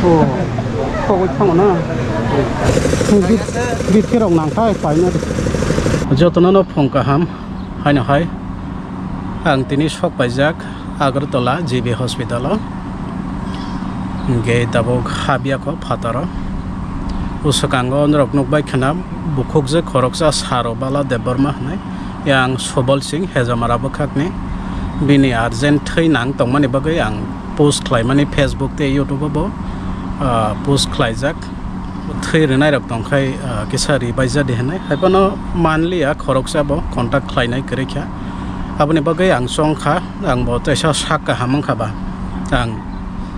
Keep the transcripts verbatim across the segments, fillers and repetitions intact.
Oh, kogwi thango na. Bit, bit khe rok nang khai paina. Jotono no phung kaham. Haino hai, ang tini sok paijak Agartala G B hospital o. Hingke tabuk habya kho phataro. O swkango norok nukbai khna bukhuk je khoroksa Saro Bala Debbarma hwnwi, yang Sobol Singh Hejamara bwkhakni. Bini urgent thwi nang tongmani bagwi ang post khlaimani Facebook tei YouTube o bo, ah, post khlaijak. Thwi rwnairok tongkhai, ah, kisa ri baijadi hwnwi. Haiphano manliya, khoroksa bo contact khlainai kwrwi kha. Aboni bagwi ang chongkha, ang bo teisa sak kaham wngkha ba. Ang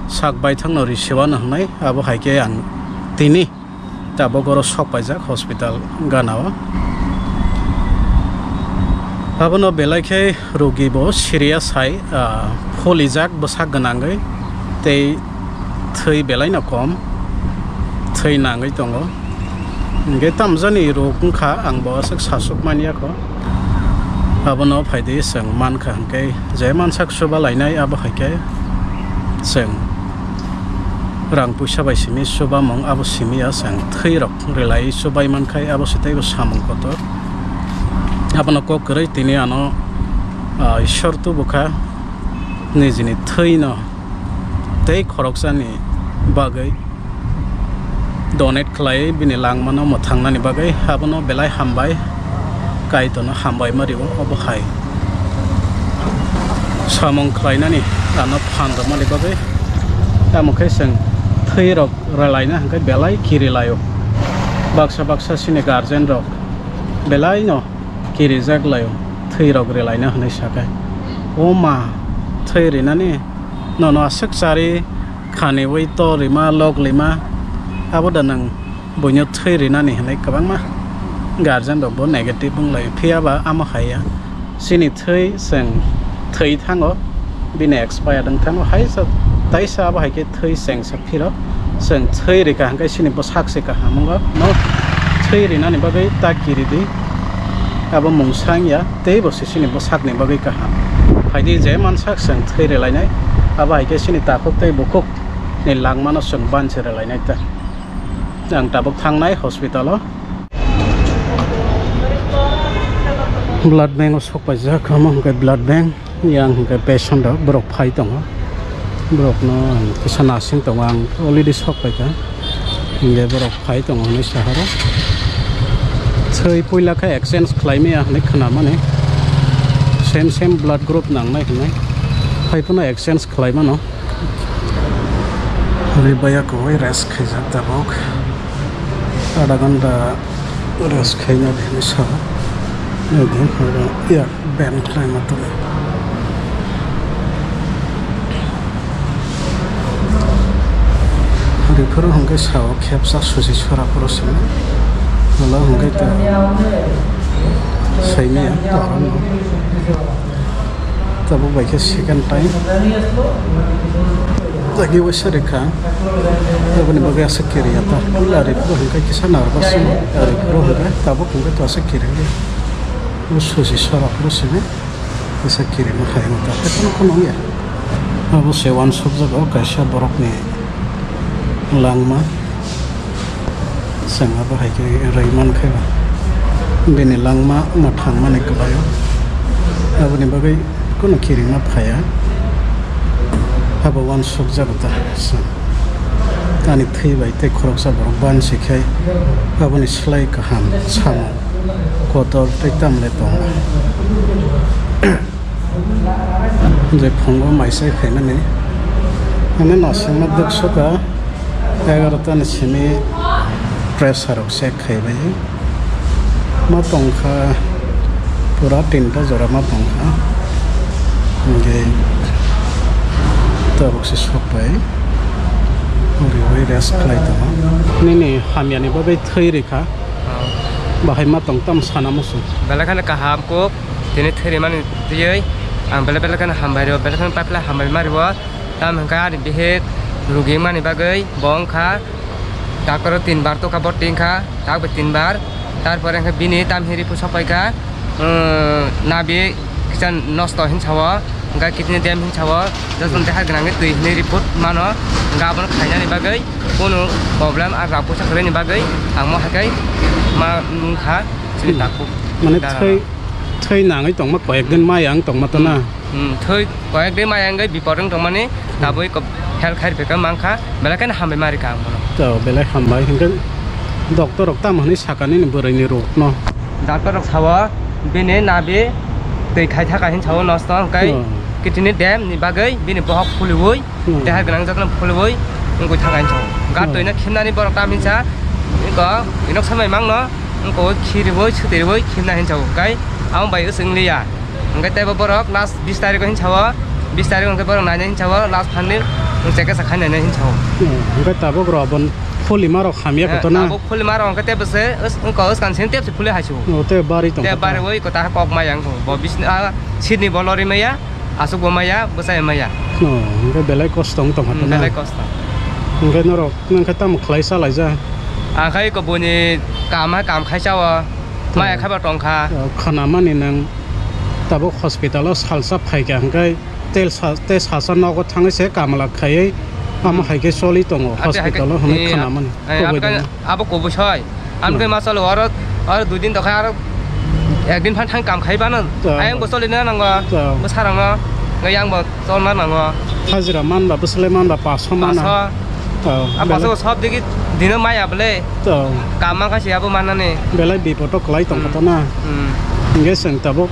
sak baithangno ri siwano hwnwi, abo hai khe ang tini tabuk oro sok paijak hospital gana o. Abono belai khe rogi bo serious hai, ah, pholijak bwsak gwnangwi tei thwi belai no kom, thwi nangwi tongo. Hingke tamjani rok wngkha, ang bo aswk sasuk manya kho. Abono phaidi chwng mankha hingke je mansak chuba lainai abo hai khe chwng rang puisa bai simi chubamung abo simi ya chwng thwi rok relai chubai mankhai abo se teibo samung kotor. Abono kok kwrwi tini ano, ah, Ishwar tubukha nijini thwino tei khoroksani bagwi donate khlai bini langmano mwthangnani bagwi. Abono belai hambai, Kaitorno hambai ma rio obo hai samung khlainani ano phan rwmani bagwi. Tamo khe chwng thwi rok rwlaina hwnkhe belai kiri laio. Baksa baksa chini guardian rok belai no kirijak laio, thwi rok rwlaina hwnwi sakai. O ma, thwi rinani nono aswk chari khaniwi to rima lok lima, abo da nwng buino thwi rinani hwnwi kwbangma guardian rok bo negative wng laio. Phiya ba amo hai ya, chini thwi chwng thwi thango, bini expired wng thango, hai sa, taisa abo hai khe thwi chengsa phiro chwng thwi rikha hwnkhe chini bwsak se kaham wngo. No thwi rinani bagwi ta kiri di, abo mungsa wngya, teibo se chini bwsakni bagwi kaham. Phaidi je mansak chwng thwi rilainai, abo hai khe chini takhuk tei bukhuk ni langmano chwng bansi rilainai ta. Ang tabuk thangnai hospital o. Blood bank o sok paijak, omo hwnkhe blood bank. Yang hwnkhe patient rok borok phai tongo, borok no ang kisa nasing tongo, ang already sok paikha, hingke borok phai tongo hinui saharo. Soi puila khe exchange khlai maya hinui khwnamani, same same blood group nangnai hinui, hai phano exchange khlai mano. Ri baya kowai rest khaijak tabuk. Adha ghanta rest khaina hinui sa. Nidi, ya, band khlaima tongwi. Ri phuru hwnkhe sao khepsa susi sora phuru simi. Ulo hwnkhe ta saimaya. Tabuk bai khe second time. Jagi waisa rikha. Aboni bagwi aswk kiriya ta. Puila ari phuru hwnkhe kisa nervous wngwi. Ari phuru hwnkhe tabuk hwnkhe to aswk kiri. Bo susi sora phuru simi. Kisa kirima hai wngta. Tei kheno kheno wngya. Abo se uansukjago kaisa borokni langma. Chwng abo hai khe rwi mankhe ba. Bini langma ma thangmani kwlaio. Aboni bagwi kheno kirima phaiya. Abo uansukjago ta chwng. Ani thwi bai tei khoroksa borok bansi khai aboni slai kaham samung kotor tei tamle tongo. Je phungo maisai phaimani, ani nasingma duksoka egarota ni simi pressure rok check khaibai ma tongkha, pura tinta jora ma tongkha, hingke tabuk se sokbai riwi rest khlai tongo. Nini hamyani bagwi thwi rikha. Bahai ma tong tam sana muchung. Belai kheno kaham kok, tini thwi rimani twiwi ang belai belai kheno hambai rw, belai kheno paipla hambai ma rw. Tamo hwnkhe ani bihik rugi mani bagwi bo wngkha doctor o tin bar tokha, bo tin kha, tak bai tin bar. Tarpore hwnkhe bini tam hini riphu sok paikha, um, nabi kisa nosto hinwi sao. Hwnkhe kidney dam hinwi sao, jotono deha gwnangwi twi hinwi report mano, hwnkhe abono khainani bagwi kunu problem ah rang puisa kwrwini bagwi ang mo hai khe ma nungkha chini takhuk. Mane dara thwi, thwi nangwi tongma koyek din maya wng tongma to na? Hmm, thwi koyek din maya wngwi bipor wng tongmani, tabwi ko-, health khair bikha mankha, belai kheno hambai ma rikha ang bono. To, belai hambai. Hwnkhe doctor rok tamo hinwi sakha nini bwrwini rokno? Doctor rok sao, bini nabi twi khai thaka hin sao nosto, hwnkhe kidney dam ni bagwi bini bohok phuliwi, deha gwnang jotono phuliwi wngwi thaka hin sao. Gat twino khimnani borok tam hinsa, wngkha inok samai mangno, wngkha khiriwi, sutiriwi khimna hin sao, hwnkhe amo bai wswng liya. Hwnkhe teibo borok last bis tarikh o hin sao, bis tarikh hwnkhe borok nainai hin sao, last phan ni chekesa khai nainai hin sao. Hwnkhe tabuk rok bon Phulima rok hamya koto na? Abo phulima rok hwnkhe tei bwse wngkha swkang sini tei bwse phuli haisu. O tei bari tong. Tei bari oi kota kok maya wngkha. Bo bisni a seat ni bo lori maya, aswk bo maya, bwsai maya. O hwnkhe belai kosto wng tong kha na? Belai kosto. Hwnkhe norok nang khe tamo khlai sa laijak? Akhai ko boni kam ha kam khai sao. Maya khaiba tong kha. O khana mani nang tabuk hospital o salsa phai kha hwnkhe Tel sa-, tei sasa nogo thangwi se kamla khaiwi amo hai khe choli tongo hospital o hwnwi khna mani. Abo kubui soi. Amtwi ma cholo oro, oro dui din tokha aro ek din phan thang kam khai bano. Ayang bo choli na nango. Bo sarangno ngai yang bo chol na nango. Hajira man ba bwsle man ba paso mana. Paso. Abo sob digi dino maya bole. Kam man kha se abo manani. Belai bipodo kwlai tong kha to na. Hingke chwng tabuk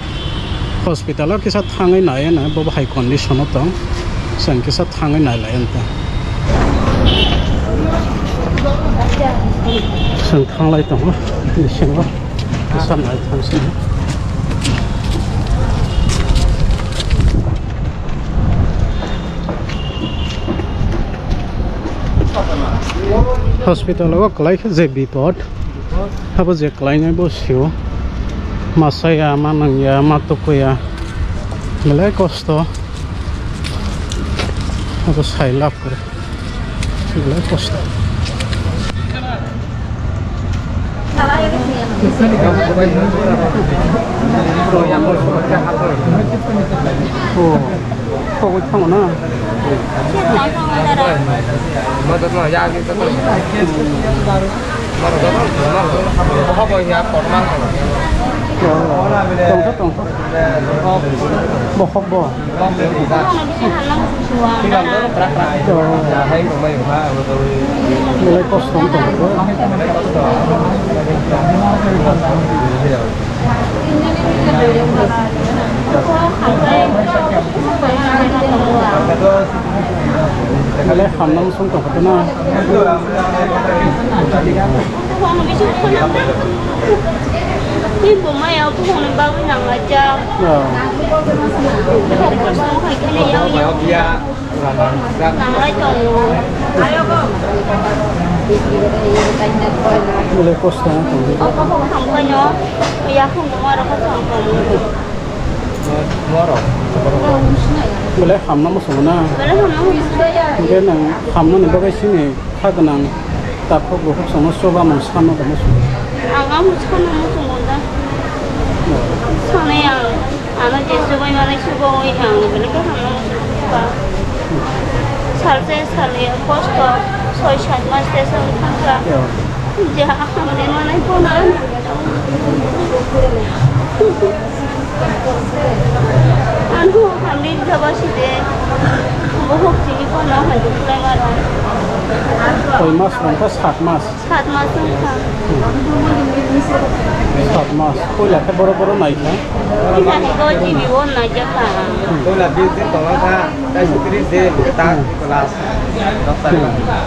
Hospital o kisa thangwi nai na, bo hai condition o tong. Chwng kisa thangwi nai lai ta. Chwng thanglai tongo, bisingo kisa nai thang sini. Hospital o kwlai khe je bipod. Habo je kwlainai bo sio. Masaya, ma nangya, ma tukuya. Belai kosto. Habo sai lab kore. Belai kosto. Oh. Kogwi thango na. Tongkha, tongkha. Bokhok bo. Belai kosto wng tongkha. Belai hamna muchung tongkha na. Ni bo maya buphang ni bagwi nang laijak. Buphang kosom khai kheno yao yao. Nanglai tongo. Belai kosto wng tong. O bokhok thang phaino, yakhung bo ma rok thang tongo. Belai hamna muchungo na? Belai hamna muchungo. Hingke nang hamnani bagwi sini kha gwnang takhuk bukhuk songno chubamung sanno tongma song. Ang amo sanno muchungo da. Sanai ang. Ano je subai manai subaui ang belai khe hamno muchungo ba. Salse salya kosto soi sat mas tesa thangkha. Ya. Je hamde manai kono. Ano hamde jaba side. Bohok sini kono hamde kulai maro. Koi mas rong kha? Sat mas. Sat mas wngkha. Sat mas. Puila khe boro boro naikha. Puila khe do G B o naijakha. Puila bis din tonglang kha, tai sotris din, tak class.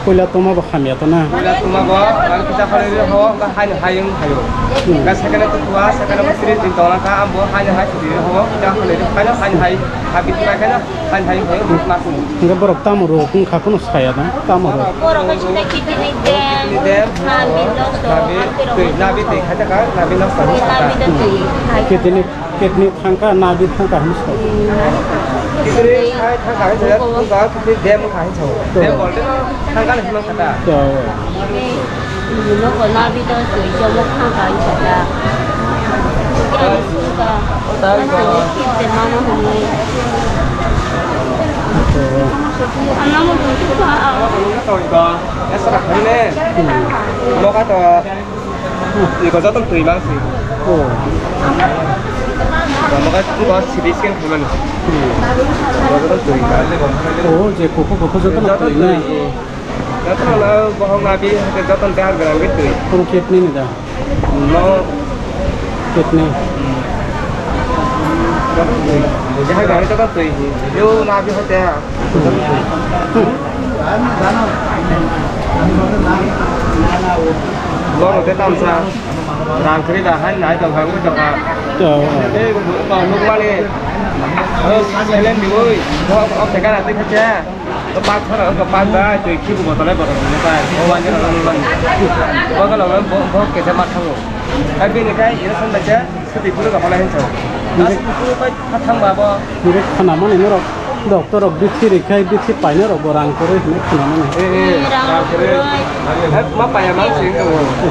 Puila tongma bo hamya to na? Puila tongma bo, ang kisa kholoi ri ho, wngkha haino hai wng phaio. Wngkha second to tua, second to tris din tonglang kha, ang bo haino hai sotris ho, kisa kholoi ri, haino haino hai, habit pai khaino. Hai, hai, hai, ma kung. Hingke borok tamo rok wngkha, kunu saya na, tamo rok. Borok hai sida kidney dam, nabi nosto, nabi, nabi twi khai taka, nabi nosto. Nabi twi khai. Kidney, kidney thangka, nabi thangka hinwi sa. Kidney khai thangka hinwi sa, kidney dam khai hinwi sa. Dam bolte thangka hinwi sa. Nokol nabi to twi chomok thangka hinwi sa. Kidney thangka, mama hinwi. Ano mo tong ko. Esa ra khane. Mo ka to. Iko joto twi mang si. Oh. Mo ka to C T scan khane. Joto twi. Oh, je koko koko joto twi na. Joto na bohong na bi joto dehar gram bi twi. Kono kidney ni da. No. Kidney. Jahai gari ta twi. Yo na bi hote. Lo no te tam sa. Rang kri da hai nai tong kha wi tong kha. Oh, oh. Ei ko nuk mani. Oh, selen di oi. Ko ko te kana te kha. Ko pak thara ko pak da twi khibu botol ai botol ni pai. O wan jana wan wan. Bo ka lo bo bo ke se ma thango. Ai bini kai ina san da cha suti puro ka pala hin chao. As puro kai kha thang ba bo. Direct khana mani norok doctor rok bithi rikhai bithi paina rok bo rang kwrwi hinwi khana mani. Eh eh. Rang kwrwi. Hai ma paya ma sing ko.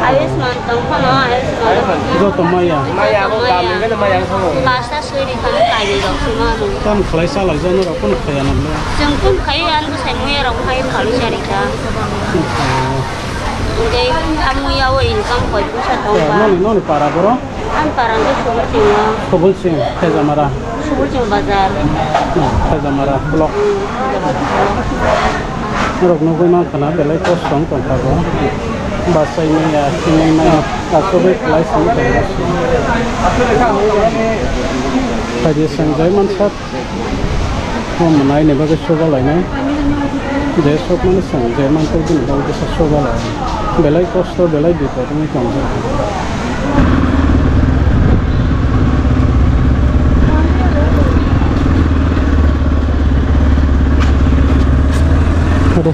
Ayushman tong phano Ayushman. Joto maya. Maya bo kam ni bele maya thango. Pasta suri khana kai ni rok sima no. Tam khlai sa lai jano rok kun khaya na le. Chwng kun khai an bu sai muya rok khai khalu sari kha. Ngai amuya o income koi pusa tong ba. Noni noni para boro? An para ngai subul singo. Subul sing Khejamara. Subul sing bazar. Khejamara block. Norok nugui mankha na belai kosto wng tongkha bo. Bachai maya, sinai maya, asugui khlai sini tongkha. Phaidi swngjai mansak, o mwnai ni bagwi suga lainai. Je sokmani swng je mantwi bini bagwi kisa suga lai. Belai kosto, belai bipot wngwi tongjak. Ado.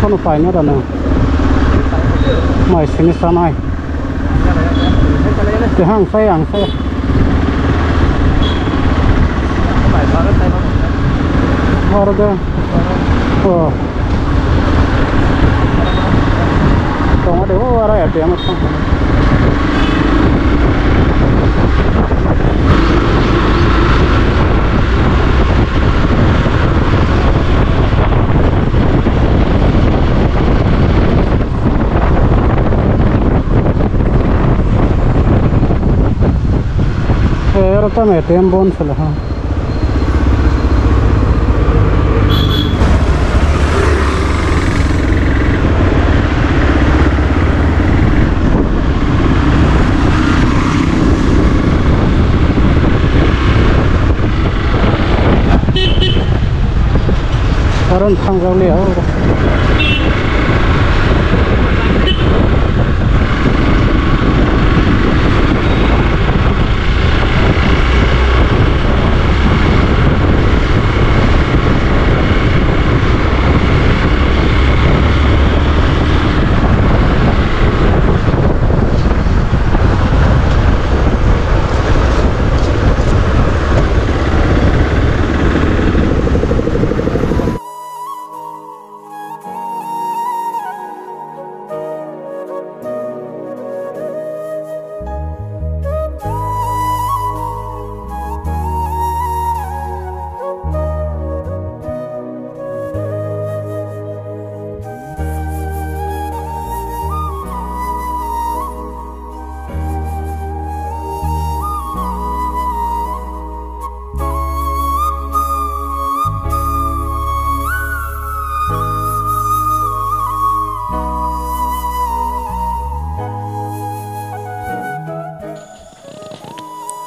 Kono paina da nang. Mai sini sanai. Tihang sai ang sai. Oro de. Oh. Tongo de, o aro A T M thang. Eh, oro tamo A T M bon sala ha. Aron thangjakliya o.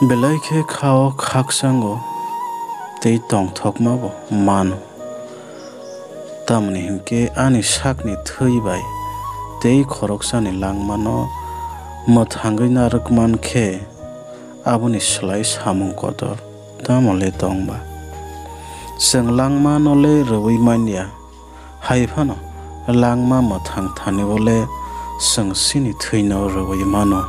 Belai khe kha-o khakchango tei tongthokmabo mano. Tamoni hinkhe ani sakni thwi bai tei khoroksani langmano mwthangwi narwk man khe, aboni slai samung kotor tamo le tong ba? Chwng langmano le rwui man ya, hai phano langma mwthang thani o le chwng chini thwino rwui mano.